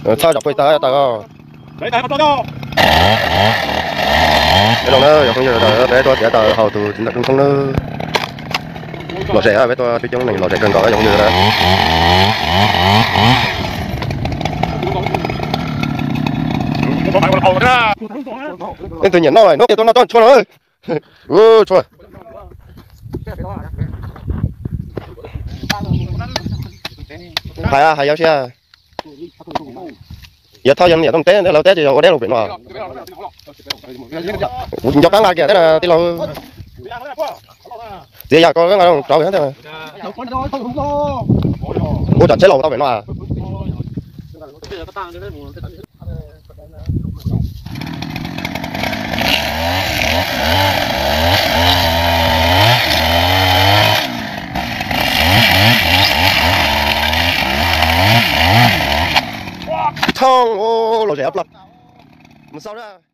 Txhob zam poj tawv tawm os. Peb zoo na, yog phooj ywg sawv daws, peb tuaj tiav taws hauv tus txiv ntxawm Rooj Thoob na. Lom zem, peb tuaj coob coob neeg lom zem kawg nkaus yog phooj ywg sawv daws. Leej twg nyiam noj hnub tias tuaj noj tsob tshuaj no. Tshuaj. Hais hais yog siab. Yog thauj yog niam tooj teb ntawd lawv teb ces yog ua deb los pem no. Kuv nco qab nqa kiag thiab tij laug. Txiav yam ko nqa rau ub, tsam tsheb los tau pem no. Thooj, lom zem plab. Mus xauj na.